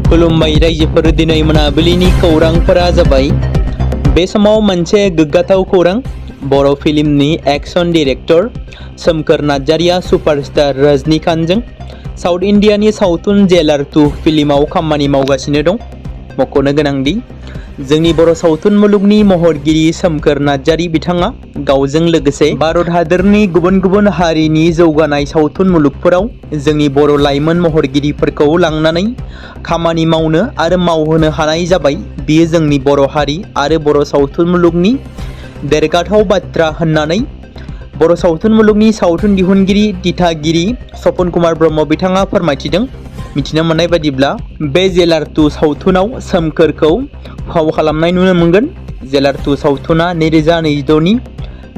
खुलुमबाय रायजोफोर, दिनै मोनाबिलिनि खौरांफोरा जाबाय। बे समाव मोनसे गोग्गाथाव खौरां। बर' फिल्मनि एक्शन डाइरेक्टर सोमखोर नार्जारिया सुपारस्टार रजनीकान्तजों साउथ इन्डियानि सावथुन जेलार 2 फिल्माव खामानि मावगासिनो दं। मख'नो गोनांदि जोंनि बर' सावथुन मुलुगनि महरगिरि सोमखोर नार्जारि बिथाङा गावजों लोगोसे भारत हादरनि गुबुन गुबुन हारिनि जौगानाय सावथुन मुलुगफोराव जोंनि बर' लाइमोन महरगिरिफोरखौ लांनानै खामानि मावनो आरो मावहोनो हानाय जाबाय। बेयो जोंनि बर' हारि आरो बर' सावथुन मुलुगनि देरगाथाव बाथ्रा होननानै बर' सावथुन मुलुगनि सावथुन दिहुनगिरि दिथागिरि सपन कुमार ब्रह्म बिथाङा फोरमायथिदों। मिथिनो मोननाय बादिब्ला बे जेलार 2 सावथुनाव सोमखोरखौ फाव खालामनाय नुनो मोनगोन। जेलार 2 सावथुना 2026नि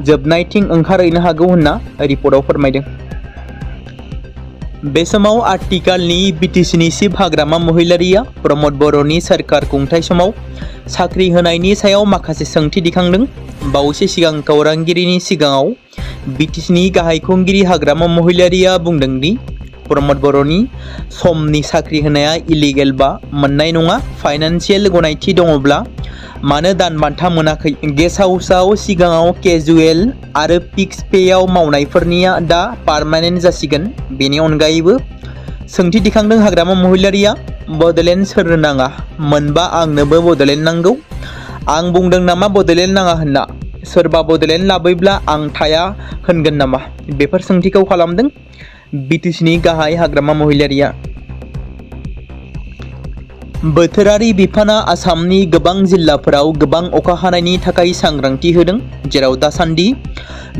जोबनायथिं ओंखारहैनो हागौ होनना रिपर्टआव फोरमायदों। बे समाव आथिखालनि बिटिसिनि चिफ हाग्रामा महिलारिया प्रमद बर'नि सोरखार खुंथाय समाव साख्रि होनायनि सायाव माखासे सोंथि दिखांदों। बावैसो सिगां खौरांगिरिनि सिगाङाव बिटिसिनि गाहाय खुंगिरि हाग्रामा महिलारिया बुंदों दि प्रमद बर'नि समनि साख्रि होनाया इलिगेल बा मोननाय नङा। फाइनान्सियेल गनायथि दङब्ला मानो दान बान्था मोनाखै? गेस्ट हाउसआव सिगाङाव केजुएल आरो फिक्स पेआव मावनायफोरनिया दा पार्मानेन्ट जासिगोन। बेनि अनगायैबो सोंथि दिखांदों हाग्रामा महिलारिया। बड'लेण्ड सोरनो नाङा? मोनबा आंनोबो बड'लेण्ड नांगौ। आं बुंदों नामा बड'लेण्ड नाङा होनना? सोरबा बड'लेण्ड लाबोब्ला आं थाया होनगोन नामा? बेफोर सोंथिखौ खालामदों बिटिसिनि गाहाय हाग्रामा महिलारिया। बोथोरारि बिफाना आसामनि गोबां जिल्लाफोराव गोबां अखा हानायनि थाखाय सांग्रांथि होदों, जेराव दासान्दि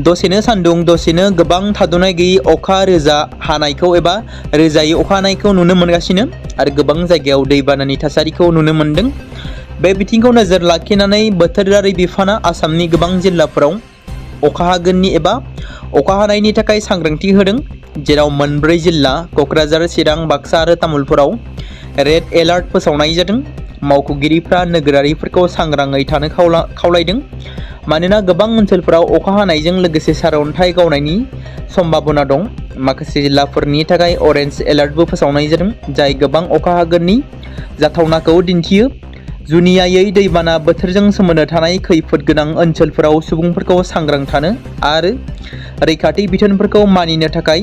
दसेनो सान्दुं दसेनो गोबां थाद'नाय गैयै अखा रोजा हानायखौ एबा रोजायै अखा हानायखौ नुनो मोनगासिनो आरो गोबां जायगायाव दैबानानि थासारिखौ नुनो मोनदों। बे बिथिंखौ नोजोर लाखिनानै बोथोरारि बिफाना आसामनि गोबां जिल्लाफोराव अखा हागोननि एबा अखा हानायनि थाखाय सांग्रांथि होदों, जेराव मोनब्रै जिल्ला क'क्राझार, चिरां, बाक्सा आरो तामुलपुराव रेड एलार्ट फोसावनाय जादों। मावख'गिरिफ्रा नोगोरारिफोरखौ सांग्राङै थानो खावलायदों, मानोना गोबां ओनसोलफोराव अखा हानायजों लोगोसे सारअन्थाइ गावनायनि सम्भाबना दं। माखासे जिल्लाफोरनि थाखाय अरेन्ज एलार्टबो फोसावनाय जादों, जाय गोबां अखा हागोननि जाथावनाखौ दिन्थियो। जुनियायै दैबाना बोथोरजों सोमोन्दो थानाय खैफोद गोनां ओनसोलफोराव सुबुंफोरखौ सांग्रां थानो आरो रैखाथि बिथोनफोरखौ मानिनो थाखाय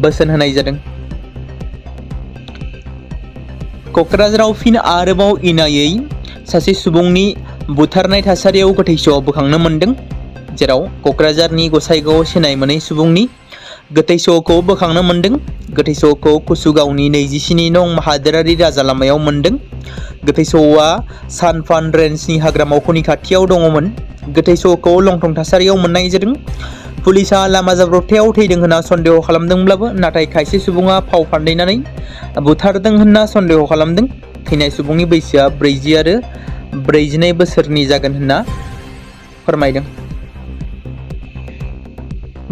बोसोन होनाय जादों। क'क्राझाराव फिन आरोबाव इनायै सासे सुबुंनि बुथारनाय थासारियाव गोथै सह बोखांनो मोन्दों, जेराव क'क्राझारनि गसाइगावआव सिनाय मोनै सुबुंनि गोथै सहखौ बोखांनो मोन्दों। गोथै सहखौ कुसुगावनि 27 नं हादोरारि राजा लामायाव मोन्दों। गोथै सहआ सानफान रेन्जनि हाग्रा मावख'नि खाथियाव दङमोन। गोथै सहखौ लंथं थासारियाव मोननाय जादों। पुलिसआ लामा जाब्रबथायाव थैदों होनना सन्देह खालामदोंब्लाबो नाथाय खायसे सुबुङा फाव फान्दायनानै बुथारदों होनना सन्देह खालामदों। थैनाय सुबुंनि बैसोआ 40 आरो 42 बोसोरनि जागोन होनना फोरमायदों।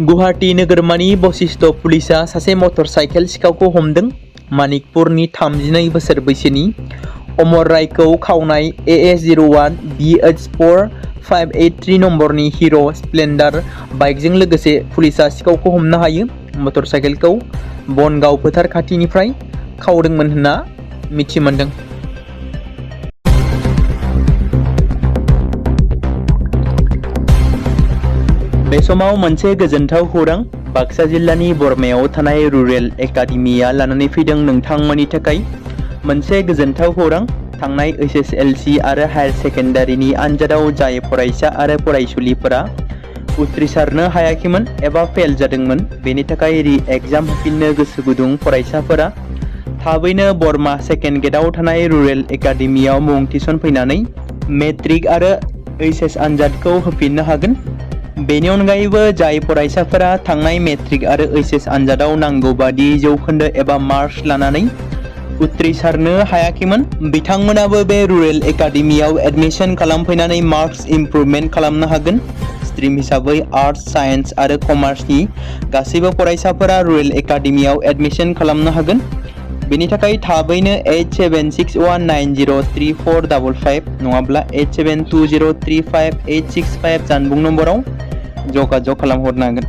गुवाहाटी नोगोरमानि बशिष्ट पुलिसआ सासे मटर साइकेल सिखावखौ हमदों। मानिकपुरनि 32 बोसोर बैसोनि अमर रायखौ खावनाय AS01 BH4583 नम्बरनि हिर' स्प्लेन्डार बाइकजों लोगोसे पुलिसआ सिखावखौ हमनो हायो। मटर साइकेलखौ बनगाव फोथार खाथिनिफ्राय खावदोंमोन होनना मिथि मोनदों। बे समाव मोनसे गोजोनथाव खौरां। बाक्सा जिल्लानि बरमायाव थानाय रुरेल एकाडेमिया लानानै फैदों नोंथांमोननि थाखाय मोनसे गोजोनथाव खौरां। थांनाय SSLC आरो हायार सेकेन्डारिनि आनजादाव जाय फरायसा आरो फरायसुलिफोरा उथ्रिसारनो हायाखैमोन एबा फेल जादोंमोन, बेनि थाखाय रि-एग्जाम होफिननो गोसो गुदुं फरायसाफोरा थाबैनो बरमा सेकेन्ड गेटआव थानाय रुरेल एकाडेमियाव मुं थिसनफैनानै मेट्रिक आरो HS आनजादखौ होफिननो हागोन। बेनि अनगायैबो जाय फरायसाफोरा थांनाय मेट्रिक आरो HS आनजादाव नांगौ बादि जौखोन्दो एबा मार्कस लानानै उथ्रिसारनो हायाखैमोन, बिथांमोनाबो बे रुरेल एकाडेमियाव एडमिशन खालामफैनानै मार्कस इमप्रुभमेन्ट खालामनो हागोन। स्ट्रिम हिसाबै आर्टस, साइन्स आरो कमार्सनि गासैबो फरायसाफोरा रुरेल एकाडेमियाव एडमिशन खालामनो हागोन। बेनि थाखाय थाबैनो 8760903455 नङाब्ला 8720358565 जानबुं नम्बराव जगाजग खालामहरनो हागोन।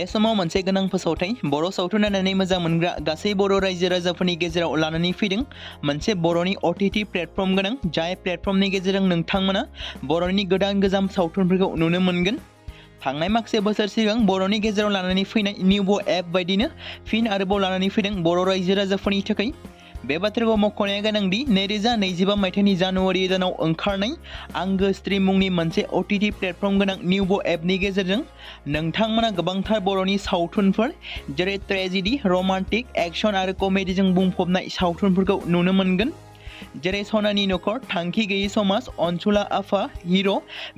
बे समाव मोनसे गोनां फोसावथाय बर' सावथुन नायनानै मोजां मोनग्रा गासै बर' रायजो राजाफोरनि गेजेराव लानानै फैदों मोनसे बर'नि OTT प्लेटफर्म गोनां जाय प्लेटफर्मनि गेजेरजों नोंथांमोना बर'नि गोदान सावथुनफोरखौ नुनो मोनगोन। थांनाय माखासे बोसोर सिगां बर'नि गेजेराव लानानै फैनाय निउबो एप बायदिनो फिन आरोबाव लानानै फैदों बर' रायजो राजाफोरनि थाखाय। बे बाथ्राखौ मख'नाया गोनांदि 2025 मायथाइनि जानुवारि दानाव ओंखारनाय आंगो स्ट्रीम मुंनि मोनसे OTT प्लेटफर्म गोनां निउबो एपनि गेजेरजों नोंथांमोना गोबांथार बर'नि सावथुनफोर जेरै ट्रेजेडी, रमान्टिक, एक्शन आरो कमेडीजों बुंफबनाय सावथुनफोरखौ नुनो मोनगोन। जेरै सनानि नखर, थांखि गैयै समाज, अनसुला आफा, हिर',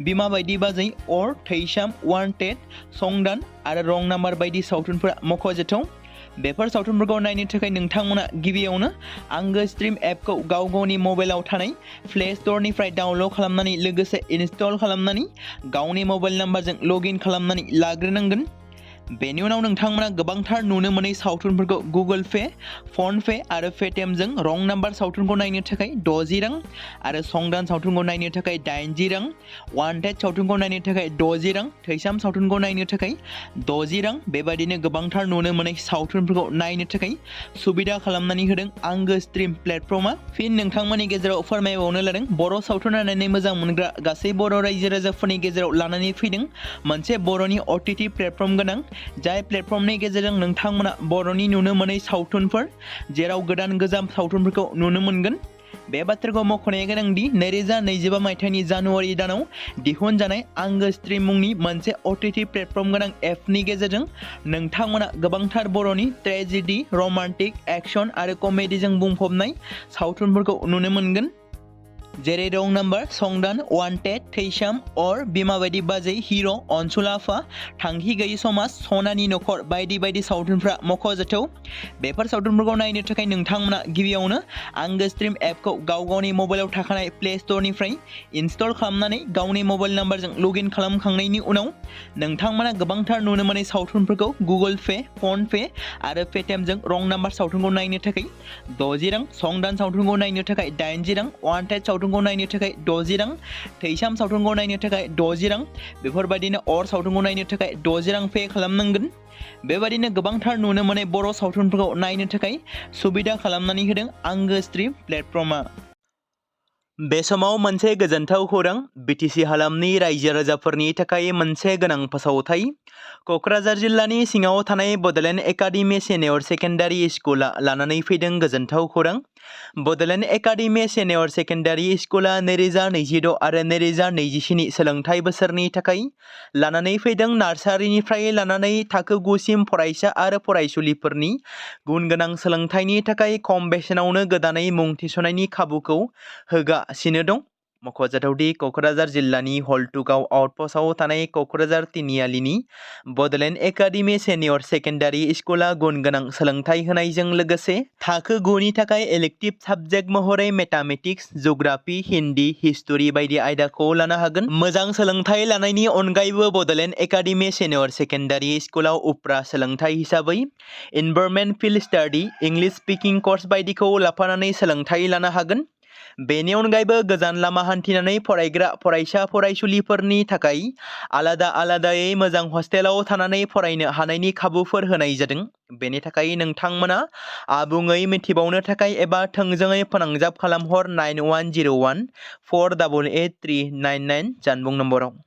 बिमा बायदि बाजै, अर, थैसाम, वान्टेड, संदान आरो रं नाम्बार बायदि सावथुनफोरा मख'जाथाव। बेफोर सावथुनफोरखौ नायनो थाखाय नोंथांमोना गिबियावनो आंगो स्ट्रीम एपखौ गावनि मबाइलाव थानाय प्ले स्ट'रनिफ्राय डाउनल'ड खालामनानै लोगोसे इनस्टल खालामनानै गावनि मबाइल नाम्बारजों लगइन खालामनानै लाग्रोनांगोन। बेनि उनाव नोंथांमोना गोबांथार नुनो मोनै सावथुनफोरखौ गुगोल पे, फन पे आरो पेटिएमजों रं नाम्बार सावथुनखौ नायनो थाखाय 60 रां आरो संदान सावथुनखौ नायनो थाखाय 80 रां, वान्टेड सावथुनखौ नायनो थाखाय 60 रां, थैसाम सावथुनखौ नायनो थाखाय 60 रां बेबादिनो गोबांथार नुनो मोनै सावथुनफोरखौ नायनो थाखाय सुबिदा खालामनानै होदों आंगो स्ट्रीम प्लेटफर्मा। फिन नोंथांमोननि गेजेराव फोरमायबावनो लादों बर' सावथुन नायनानै मोजां मोनग्रा गासै बर' रायजो राजाफोरनि गेजेराव लानानै फैदों मोनसे बर'नि OTT प्लेटफर्म गोनां जाय प्लेटफर्मनि गेजेरजों नोंथांमोना बर'नि नुनो मोनै सावथुनफोर जेराव गोजाम सावथुनफोरखौ नुनो मोनगोन। बे बाथ्राखौ मख'नाया गोनांदि 2025 मायथाइनि जानुवारि दानाव दिहुनजानाय आंगो स्ट्रीम मुंनि मोनसे OTT प्लेटफर्म गोनां एपनि गेजेरजों नोंथांमोना गोबांथार बर'नि ट्रेजेडी, रमान्टिक, एक्शन आरो कमेडीजों बुंफबनाय सावथुनफोरखौ नुनो मोनगोन। जेरै रं नाम्बार, संदान, वान्टेड, थैसाम, अर, बिमा बायदि बाजै, हिर', अनसुला आफा, थांखि गैयै समाज, सनानि नखर बायदि सावथुनफ्रा मख'जाथाव। बेफोर सावथुनफोरखौ नायनो थाखाय नोंथांमोना गिबियावनो आंगो स्ट्रीम एपखौ गावनि मबाइलाव थाखानाय प्ले स्ट'रनिफ्राय इनस्टल खालामनानै गावनि मबाइल नाम्बारजों लगइन खालामखांनायनि उनाव नोंथांमोना गोबांथार नुनो मोनै सावथुनफोरखौ गुगोल पे, फन पे आरो पेटिएमजों रं नाम्बार सावथुनखौ नायनो थाखाय 60 रां, संदान सावथुनखौ नायनो थाखाय 80 रां, वान्टेड सावथुनखौ नायनो थाखाय 60 रां, थैसाम सावथुनखौ नायनो थाखाय 60 रां बेफोरबायदिनो अर सावथुनखौ नायनो थाखाय 60 रां पे खालामनांगोन। बेबायदिनो गोबांथार नुनो मोनै बर' सावथुनफोरखौ नायनो थाखाय सुबिदा खालामनानै होदों आंगो स्ट्रीम प्लेटफर्मा। बे समाव मोनसे गोजोनथाव खौरां BTC हालामनि रायजो राजाफोरनि थाखाय मोनसे गोनां फोसावथाय। क'क्राझार जिल्लानि सिङाव थानाय बड'लेण्ड एकाडेमि सिनियर सेकेन्डारि स्कुला लानानै फैदों गोजोनथाव खौरां। बड'लेण्ड एकाडेमि सिनियर सेकेन्डारि स्कुला 2026 आरो 2027 सोलोंथाइ बोसोरनि थाखाय लानानै फैदों नार्सारिनिफ्राय लानानै थाखो 9 सिम फरायसा आरो फरायसुलिफोरनि गुन गोनां सोलोंथाइनि थाखाय खम बेसेनावनो गोदानै मुं थिसननायनि खाबुखौ होगासिनो दं। मख'जाथावदि क'क्राझार जिल्लानि हल्टुगाव आउटपस्टआव थानाय क'क्राझार तिनिआलिनि बड'लेण्ड एकाडेमि सिनियर सेकेन्डारि स्कुला गुन गोनां सोलोंथाइ होनायजों लोगोसे थाखो 9 नि थाखाय इलेक्टिभ साबजेक्ट महरै मेथामेटिक्स, जिअ'ग्राफि, हिन्दी, हिस्टरि बायदि आयदाखौ लानो हागोन। मोजां सोलोंथाइ लानायनि अनगायैबो बड'लेण्ड एकाडेमि सिनियर सेकेन्डारि स्कुलाव उफ्रा सोलोंथाइ हिसाबै environment field study, English speaking course बायदिखौ लाफानानै सोलोंथाइ लानो हागोन। बेनि अनगायैबो गोजान लामा हान्थिनानै फरायग्रा फरायसा फरायसुलिफोरनि थाखाय आलादायै मोजां हस्टेलाव थानानै फरायनो हानायनि खाबुफोर होनाय जादों। बेनि थाखाय नोंथांमोना आबुङै मिथिबावनो थाखाय एबा थोंजोङै फोनांजाब खालामहर 9101 488 399 जानबुं नम्बराव।